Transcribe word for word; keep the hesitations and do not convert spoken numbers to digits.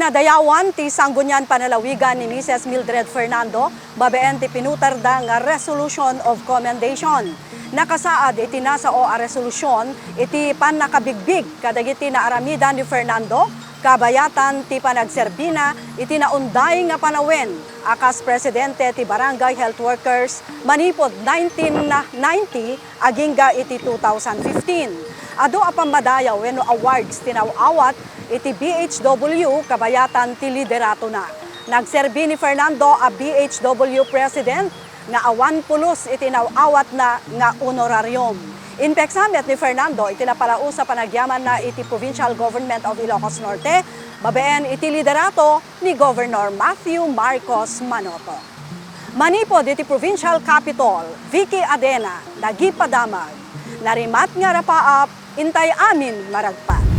Pinadayawan ti Sangguniang Panlalawigan ni Misis Mildred Fernando babaen ti pinutarda nga Resolution of Commendation. Nakasaad iti nasao a resolusyon iti pannakabigbig kadagiti naaramidan ni Fernando kabayatan ti panagserbina iti naunday nga panawen a kas presidente ti Barangay Health Workers manipud nineteen ninety agingga iti two thousand fifteen. Adu a pammadayaw wenno awards ti naw-awat iti B H W kabayatan ti lideratona. Nagserbi ni Fernando a B H W President nga awan pulos iti naw-awatna nga honorarium. Inpeksa met ni Fernando iti napalaus a panagyamanna iti Provincial Government of Ilocos Norte babaen iti liderato ni Governor Matthew Marcos Manotoc. Manipud iti Provincial Capitol, Vicky Adena, nagipadamag. Narimat nga rapaap, intay amin maragpat.